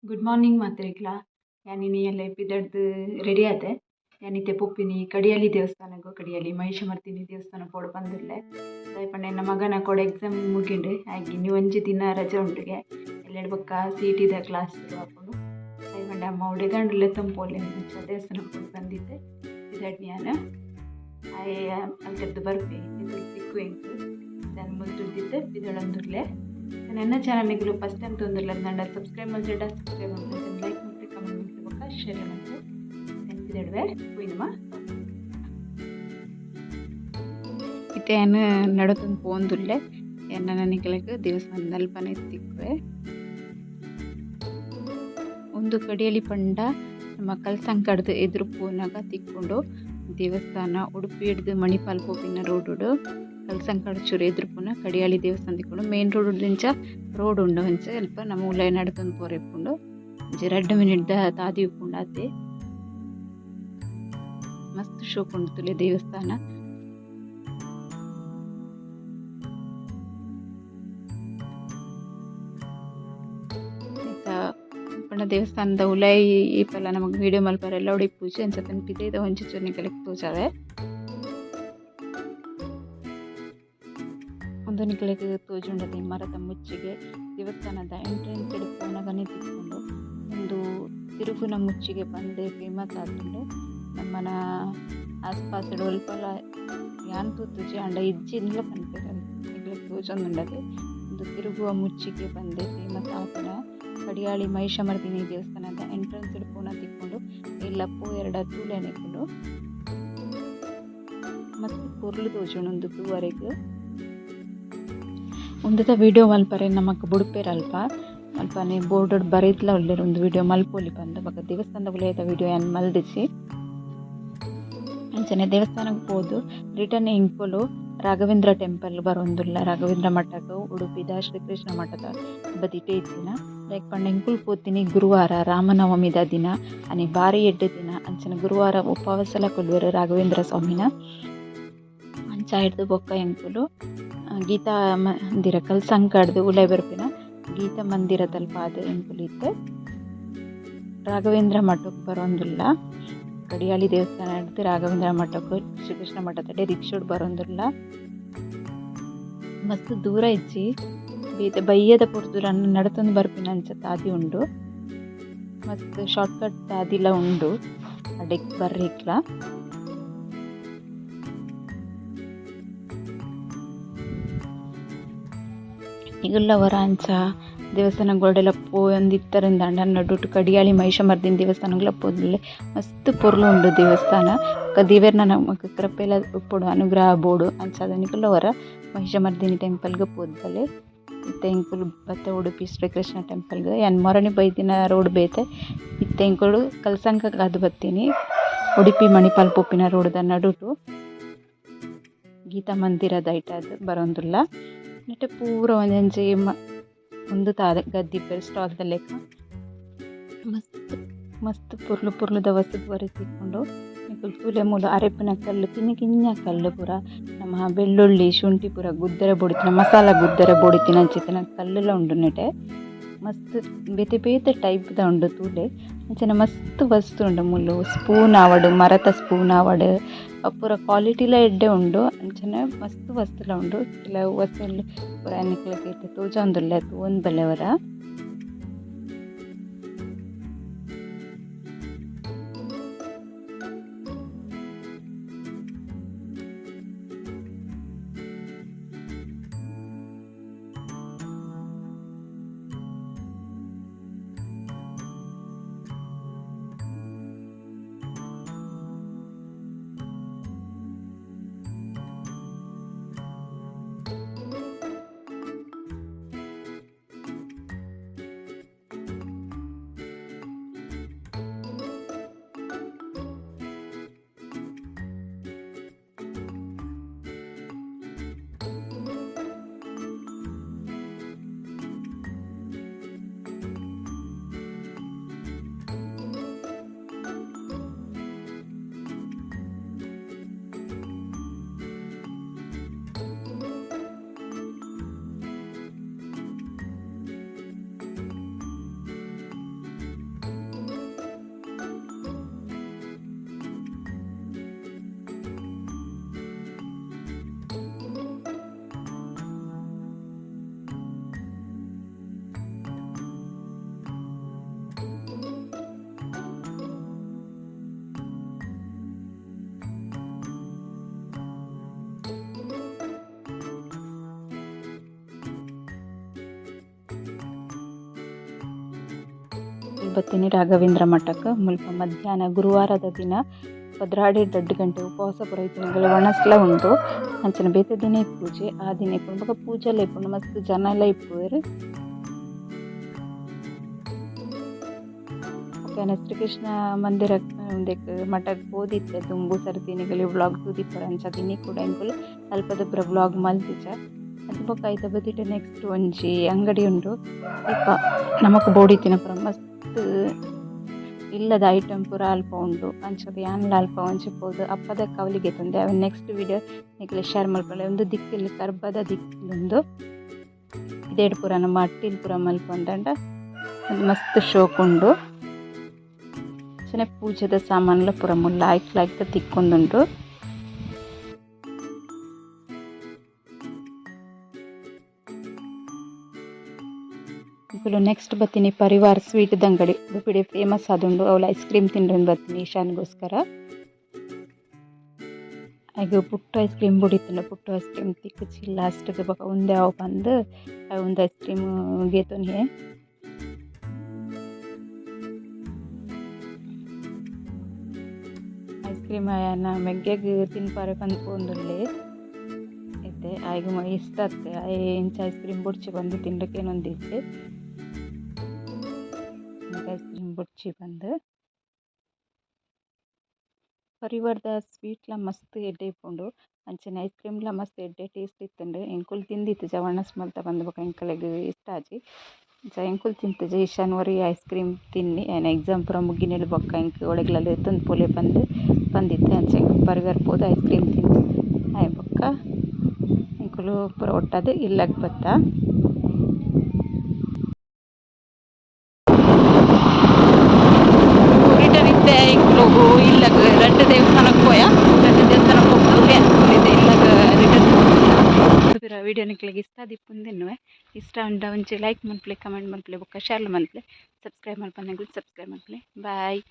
Good morning ಮಾತ್ರೆಗ್ಲಾ. ಯಾನ್ ಇನಿ ಎಲ್ಲೆ ಪಿದಡ್ದ್ ರೆಡಿ ಆತೆ. ಯಾನ್ ಇತ್ತೆ ಪೋಪಿನಿ ಕಡಿಯಾಳಿ ದೇವಸ್ಥಾನಗ್. ಕಡಿಯಾಳಿ ಮಹಿಷಮರ್ದಿನಿ ದೇವಸ್ಥಾನ ಪೋಡು ಪಂದುಲ್ಲೆ. ದಾಯೆ ಪಂಡ ಎನ್ನ ಮಗನ ಕೊಡೆ ಎಕ್ಸಾಮ್ ಮುಗಿಂಡು. ಆಯ್ಗೆ ಇನಿ ಒಂಜಿ ದಿನ ರಜೆ ಉಂಡುಗೆ. ಎಲ್ಲೆಡ್ ಬೊಕ್ಕ ಸಿ ಟಿ ದ ಕ್ಲಾಸ್ ಶುರು ಆಪುಂಡು. ದಾಯೆ ಪಂಡ ಅಮ್ಮ ಉಡೆಗಾಂಡಲ ಲೆತ್ತೊಂದು ಪೋಲೆ ಅಂಚ ದೇವಸ್ಥಾನ ಪೋಡು ಬಂದಿತ್ತೆ. ಪಿದಡ್ನಿ ಯಾನ್. ಆಯೆ ಅಲ್ತರ್ದ್ ಬರ್ಪೆ ಎದುರು ತಿಕ್ಕು ಎಂಕ್. ಯಾನ್ ಮುಲ್ತುರ್ದಿತ್ತೆ ಪಿದಡೊಂದುಲ್ಲೆ. ಎನ್ನ ಚಾನಲ್ ನಿಕುಲು ಫಸ್ಟ್ ಟೈಮ್ ತೂವೊಂದುಲ್ಲೆರ್ ಅಂಡ ಸಬ್ಸ್ಕ್ರೈಬ್ ಮಲ್ತ್ಂಡ ಸಬ್ಸ್ಕ್ರೈಬ್ ಮಲ್ಪುಲೆ, ಲೈಕ್ ಮಲ್ಪುಲೆ, ಕಮೆಂಟ್ ಮಲ್ಪುಲೆ ಬೊಕ್ಕ ಶೇರ್ ಮಲ್ಪುಲೆ. ಪಿದಡ್ವೆ ಪೋಯಿನಮ. ಇತ್ತೆ ಯಾನ್ ನಡತೊಂದು ಪೋವೊಂದುಲ್ಲೆ. ಎನ್ನ ನಿಕಲೆಗ್ ದೇವಸ್ಥಾನದ ಅಲ್ಪನೆ ತಿಕ್ಕುವೆ. ಉಂದು ಕಡಿಯಾಳಿ ಪಂಡ ನಮ್ಮ ಕಲ್ಸಂಕಡ್ದ್ ಎದುರು ಪೋನಗ ತಿಕ್ಕುಂಡು ದೇವಸ್ಥಾನ. ಉಡುಪಿ ಹಿಡ್ದು ಮಣಿಪಾಲ್ ಪೋಪಿನ ರೋಡುಡು ಕಲ್ಸಂಕಡ್ ಚೂರು ಎದುರು ಪೋನ ಕಡಿಯಾಳಿ ದೇವಸ್ಥಾನ ತಿಕ್ಕುಂಡು. ಮೇನ್ ರೋಡ್ ಇಂಚ ರೋಡ್ ಉಂಡು ಅಂಚ ಅಲ್ಪ ನಮ್ಮ ಉಲಾಯಿ ನಡತೊಂದು ಪೋರೆ ಇಪ್ಪುಂಡು. ಒಂಜಿ 2 ಮಿನಿಟ್ ದ ತಾದಿ ಉಪ್ಪುಂಡು ಆತೆ. ಮಸ್ತ್ ಶೋಕು ಉಂಡು ತೂಲೆ ದೇವಸ್ಥಾನ. ಪಂಡ ದೇವಸ್ಥಾನದ ಉಲಾಯಿ ಏಪಲ ನಮಕ್ ವಿಡಿಯೋ ಮಲ್ಪರೆ ಅಲೌಡ್ ಇಪ್ಪುಜಿ. ಅಂಚ ಪಿದಯ್ದ ಒಂಜಿ ಚೂರು ನಿಕಲೆಗ್ ತೋಜಾವೆ. ಉಂದು ನಿಕಲೆಗ್ ತೋಜುಂಡತೆ ಮರತ ಮುಚ್ಚಿಗೆ ದೇವಸ್ಥಾನದ ಎಂಟ್ರೆನ್ಸ್ ಡ್ ಪೋನಗನೆ ತಿಕ್ಕುಂಡು. ಉಂದು ತಿರುಗುನ ಮುಚ್ಚಿಗೆ ಪಂದೇ ಫೇಮಸ್ ಆತುಂಡು. ನಮ್ಮನ ಆಸ್ಪಾಸ್ ಡ್ ಒಲ್ಪಲ ಯಾನ್ ತೂತುಜಿ ಆಂಡ ಇಜ್ಜಿಂದ್ಲ ಪನ್ಪೆರ್ ನಿಕಲೆಗ್ ತೋಜೊಂದುಂಡತೆ. ಉಂದು ತಿರುಗುವ ಮುಚ್ಚಿಗೆ ಪಂದೇ ಫೇಮಸ್ ಆತುಂಡು. ಕಡಿಯಾಳಿ ಮಹಿಷಮರ್ದಿನಿ ದೇವಸ್ಥಾನದ ಎಂಟ್ರೆನ್ಸ್ ಡ್ ಪೋನ ತಿಕ್ಕುಂಡು. ಇಲ್ಲ ಪೋಯೆರ್ಡ ತೂಲೆ ನಿಕುಲು. ಮಸ್ತ್ ಪೊರ್ಲು ತೋಜುಂಡು ಉಂದು ತೂವರೆಗ್. ಉಂದೆತ ವಿಡಿಯೋ ಮಲ್ಪರೆ ನಮಕ್ ಬುಡ್ಪೆರ್ ಅಲ್ಪ. ಅಲ್ಪನೆ ಬೋರ್ಡ್ ಡ್ ಬರೆತ್ಲ ಉಲ್ಲೆರ್ ಉಂದು ವಿಡಿಯೋ ಮಲ್ಪೊಲಿ ಪಂದ್. ಬೊಕ ದೇವಸ್ಥಾನದ ಉಲಯಿದ ವಿಡಿಯೋ ಯಾನ್ ಮಲ್ದಿಜಿ. ಅಂಚನೆ ದೇವಸ್ಥಾನಗ್ ಪೋದು ರಿಟರ್ನ್ ಎಂಕುಲು ರಾಘವೇಂದ್ರ ಟೆಂಪಲ್ ಬರೊಂದುಲ್ಲ. ರಾಘವೇಂದ್ರ ಮಠಗ್ ಉಡುಪಿದ ಶ್ರೀಕೃಷ್ಣ ಮಠದ ಬದಿಟೇ ಇತ್ತಿನ. ದಾಯೆ ಪಂಡ ಎಂಕುಲು ಪೋತಿನಿ ಗುರುವಾರ ರಾಮನವಮಿದ ದಿನ. ಅನಿ ಬಾರಿ ಎಡ್ಡೆ ದಿನ. ಅಂಚನೆ ಗುರುವಾರ ಉಪವಾಸಲ ಕುಲ್ಲುವೆರ್ ರಾಘವೇಂದ್ರ ಸ್ವಾಮಿನ. ಅಂಚ ಆಯ್ರ್ದ್ ಬೊಕ್ಕ ಎಂಕುಲು ಗೀತಾ ಮಂದಿರ ಕಲ್ಸಂಕಡ್ದ್ ಉಲಾಯಿ ಬರ್ಪಿನ ಗೀತಾ ಮಂದಿರದಲ್ಪ ಆದ್ ಎಂಕುಲು ಇತ್ತೆ ರಾಘವೇಂದ್ರ ಮಠಕ್ ಬರೊಂದುಲ್ಲ. ಕಡಿಯಾಳಿ ದೇವಸ್ಥಾನಡ್ದ್ ರಾಘವೇಂದ್ರ ಮಠಕ್ ಶ್ರೀಕೃಷ್ಣ ಮಠದಡೆ ರಿಕ್ಷಾಡ್ ಬರೊಂದುಲ್ಲ. ಮಸ್ತ್ ದೂರ ಇಜ್ಜಿ. ಬೇತೆ ಬಯ್ಯದ ಪೊರ್ತುಡು ನಡತೊಂದು ಬರ್ಪಿನ ಅಂಚ ತಾದಿ ಉಂಡು. ಮಸ್ತ್ ಶಾರ್ಟ್ ಕಟ್ ತಾದಿಲ ಉಂಡು ಅಡೆಕ್ ಬರ್ರೆಗ್ಲ. ನಿಗುಲ್ಲ ಒರ ಅಂಚ ದೇವಸ್ಥಾನ ಗೋಡೆಲ ಪೋವೊಂದಿತ್ತರಿಂದಾಂಡ ನಡುಟು ಕಡಿಯಾಳಿ ಮಹಿಷಮರ್ದಿನಿ ದೇವಸ್ಥಾನಗ್ಲ ಪೋದುಲ್ಲೆ. ಮಸ್ತ್ ಪೊರ್ಲು ಉಂಡು ದೇವಸ್ಥಾನ. ಬೊಕ ದೇವೆರ್ನ ನಮಕ್ ಕೃಪೆಲ ಉಪ್ಪೊಡು ಅನುಗ್ರಹ ಬೋಡು ಅಂಚಾದ್ ನಿಕುಲ್ಲ ಒರ ಮಹಿಷಮರ್ದಿನಿ ಟೆಂಪಲ್ ಗ್ ಪೋದು ಬಲೆ. ಇತ್ತೆ ಎಂಕುಲು ಬತ್ತ ಉಡುಪಿ ಶ್ರೀಕೃಷ್ಣ ಟೆಂಪಲ್ ಗ್. ಯಾನ್ ಮೊರನಿ ಬೈದಿನ ರೋಡ್ ಬೇತೆ. ಇತ್ತೆ ಎಂಕುಲು ಕಲ್ಸಂಕಗಾದ್ ಬತ್ತಿನಿ. ಉಡುಪಿ ಮಣಿಪಾಲ್ ಪೋಪಿನ ರೋಡ್ ದ ನಡುಟು ಗೀತಾ ಮಂದಿರದ ಐಟಾದ್ ಬರೊಂದುಲ್ಲ. ನೆಟೆ ಪೂರ ಒಂಜೊಂಜಿ ಉಂದು ದಾದ ಗದ್ದಿಪ್ಪೆರ್ ಸ್ಟಾಲ್ ದ ಲೆಕ. ಮಸ್ತ್ ಮಸ್ತ್ ಪೊರ್ಲು ಪೊರ್ಲುದ ವಸ್ತು ತೂವರೆ ತಿಕ್ಕುಂಡು. ನಿಕುಲು ತೂಲೆ ಮೂಲು ಅರೆಪುನ ಕಲ್ಲ್ ಕಿನ್ನಿ ಕಿನ್ಯ ಕಲ್ಲ್ ಪೂರ. ನಮ್ಮ ಬೆಳ್ಳುಳ್ಳಿ ಶುಂಠಿ ಪೂರ ಗುದ್ದೆರೆ ಬೋಡಿತ್ತಿನ ಮಸಾಲ ಗುದ್ದೆರೆ ಬೋಡಿತ್ತಿನ ಅಂಚಿತ್ತಿನ ಕಲ್ಲುಲ ಉಂಡು ನೆಟೆ. ಮಸ್ತ್ ಬೇತೆ ಬೇತೆ ಟೈಪ್ ದ ಉಂಡು ತೂಲೆ. ಅಂಚನೆ ಮಸ್ತ್ ವಸ್ತು ಉಂಡು ಮೂಲು ಸ್ಪೂನ್ ಆವಡ್ ಮರತ ಸ್ಪೂನ್ ಆವಡ್ ಪೂರ ಕ್ವಾಲಿಟಿಲ ಎಡ್ಡೆ ಉಂಡು. ಅಂಚನೆ ಮಸ್ತ್ ವಸ್ತುಲ ಉಂಡು. ಕೆಲವು ವಸ್ತುಲು ಪೂರ ನಿಕ್ಲೆಗ್ ಇತ್ತೆ ತೋಜೊಂದುಲ್ಲೆ ತೂವೊಂದು ಬಲ್ಲೆ ಒರ. ಬತ್ತಿನಿ ರಾಘವೇಂದ್ರ ಮಠಕ್ಕೆ. ಮುಲ್ಪ ಮಧ್ಯಾಹ್ನ ಗುರುವಾರದ ದಿನ 12 ರಡ್ಡ್ ಗಂಟೆ ಉಪವಾಸ ಪೂರ ಇತ್ತಿನಗಲ ವಣಸ್ಲ ಉಂಡು. ಅಂಚನೆ ಬೇತೆ ದಿನ ಇಪ್ಪುಜಿ, ಆ ದಿನ ಇಪ್ಪುಂಡು. ಬೊಕ ಪೂಜೆಲ ಇಪ್ಪುಂಡು, ಮಸ್ತ್ ಜನಲ ಇಪ್ಪುವೆರ್. ಬೊಕ ಯಾನ್ ಶ್ರೀಕೃಷ್ಣ ಮಂದಿರ ಉಂದೆಕ್ ಮಠಕ್ ಪೋದಿತ್ತೆ ದುಂಬು ಸರ್ತಿ. ನಿಕುಲು ವ್ಲಾಗ್ ತೂದಿಪ್ಪರ್. ಅಂಚಾದ್ ಇನಿ ಕೂಡ ಎಂಕುಲು ಅಲ್ಪದ ಪೂರ ವ್ಲಾಗ್ ಮಲ್ತಿಜ. ಅದು ಬೊಕ ಐತ ಬದಿಟ್ ನೆಕ್ಸ್ಟ್ ಒಂಜಿ ಅಂಗಡಿ ಉಂಡು. ಅಲ್ಪ ನಮಕ್ ಬೋಡಿತ್ತಿನ ಪೂರ ಮಸ್ತ್ ಇಲ್ಲದ ಐಟಮ್ ಪೂರ ಅಲ್ಪ ಉಂಡು. ಅಂಚಾದ್ ಯಾನ್ಲ ಅಲ್ಪ ಒಂಜಿ ಪೋದು ಅಪ್ಪದ ಕವಲಿ ಗೆತೊಂದೆ. ಅವೆನ್ ನೆಕ್ಸ್ಟ್ ವಿಡಿಯೋ ನಿಕಲೆಗ್ ಶೇರ್ ಮಲ್ಪುವೆ. ಉಂದು ದಿಕ್ಕೆಲ್, ಕರ್ಬದ ದಿಕ್ಕೆಲ್ ಉಂದು. ಇದೇಡ್ ಪೂರ ನಮ್ಮ ಅಟ್ಟಿಲ್ ಪೂರ ಮಲ್ಪೊಂದಂಡ ಉಂದು ಮಸ್ತ್ ಶೋಕ್ ಉಂಡು. ಅಂಚನೆ ಪೂಜೆದ ಸಾಮಾನ್ಲ ಪೂರ ಮುಲ್ಲ ಲಾಯ್ಕ್ ಲಾಯ್ಕ್ ತಿಕ್ಕೊಂದುಂಡು. ನಿಕುಲು ನೆಕ್ಸ್ಟ್ ಬತ್ತಿನಿ ಪರಿವಾರ್ ಸ್ವೀಟ್ ದಂಗಡಿ. ಉಡುಪಿಡೆ ಫೇಮಸ್ ಆದುಂಡು. ಅವ್ಲು ಐಸ್ ಕ್ರೀಮ್ ತಿನ್ರೆಂದ್ ಬತ್ತಿನಿ ಈಶಾನ್ಗೋಸ್ಕರ. ಐಗ್ ಪುಟ್ಟು ಐಸ್ ಕ್ರೀಮ್ ಬೋಡಿತ್ತುಂಡ, ಪುಟ್ಟು ಐಸ್ ಕ್ರೀಮ್ ತಿಕ್ಕುಜಿ. ಲಾಸ್ಟ್ ಗ್ ಬೊಕ ಉಂದೆ ಆವು ಪಂದ್ ಉಂದು ಐಸ್ ಕ್ರೀಮ್ ಗೆತೊನಿಯೆ. ಐಸ್ ಕ್ರೀಮ್ ಆಯನ ಮೆಗ್ಗೆಗ್ ತಿನ್ಪರೆ ಪಂದ್ ಪೋವೊಂದುಲ್ಲೆ ಇತ್ತೆ. ಆಯಗ್ ಇಷ್ಟ ಅತ್ತೆ, ಆಯೆ ಇಂಚ ಐಸ್ ಕ್ರೀಮ್ ಬೊಡ್ಚಿ ಪಂದ್ ತಿಂಡ ಕೇನೊಂದಿತ್ತೆ, ಐಸ್ ಕ್ರೀಮ್ ಬೊಡ್ಚಿ ಪಂದ್. ಪರಿವಾರದ ಸ್ವೀಟ್ಲ ಮಸ್ತ್ ಎಡ್ಡೆ ಇಪ್ಪುಂಡು. ಅಂಚನೆ ಐಸ್ ಕ್ರೀಮ್ಲ ಮಸ್ತ್ ಎಡ್ಡೆ ಟೇಸ್ಟ್ ಇತ್ತುಂಡು. ಎಂಕುಲು ತಿಂದಿತ್ತಿಜ ವನಸ್ ಮಲ್ತ ಪಂದ್, ಬೊಕ ಎಂಕಲೆಗ್ ಇಷ್ಟ ಆಜಿ. ಅಂಚ ಎಂಕುಲು ತಿಂತಿಜ. ಈಶಾನ್ ಒರಿ ಐಸ್ ಕ್ರೀಮ್ ತಿನ್ನಿ. ಆಯನ ಎಕ್ಸಾಮ್ ಪೂರ ಮುಗಿನೆಡ್ ಬೊಕ್ಕ ಎಂಕ್ ಓಡೆಗ್ಲ ಲೆತೊಂದು ಪೋಲೆ ಪಂದ್ ಪಂದಿತ್ತೆ. ಅಂಚ ಎಂಕುಲು ಪರಿವಾರ ಪೋದು ಐಸ್ ಕ್ರೀಮ್ ತಿಂದ್ ಆಯಿ ಬೊಕ್ಕ ಎಂಕುಲು ಪೂರ ಒಟ್ಟಾದ್ ಇಲ್ಲಗ್ ಬತ್ತ. ರಿಟರ್ನ್ ಇತ್ತೆ ಎಂಕುಲು ಇಲ್ಲಗ್. ರಡ್ಡ್ ದೇವಸ್ಥಾನಕ್ಕೆ ಪೋಯ. ರಡ್ಡ್ ದೇವಸ್ಥಾನಕ್ಕೆ ಪೋದು ಎಂಕುಲು ಇಲ್ಲಗ್ ರಿಟರ್ನ್. ವಿಡಿಯೋ ನಿಕ್ಲೆಗ್ ಇಷ್ಟ ಆದಿಪ್ಪುಂದು. ಇಷ್ಟ ಉಂಡ ಒಂಜಿ ಲೈಕ್ ಮಲ್ಪುಲೆ, ಕಮೆಂಟ್ ಮಲ್ಪುಲೆ, ಬೊಕ್ಕ ಶೇರ್ ಮಲ್ಪುಲೆ. ಸಬ್ಸ್ಕ್ರೈಬ್ ಮಲ್ಪಂದೆ ಸಬ್ಸ್ಕ್ರೈಬ್ ಮಲ್ಪುಲೆ. ಬಾಯ್.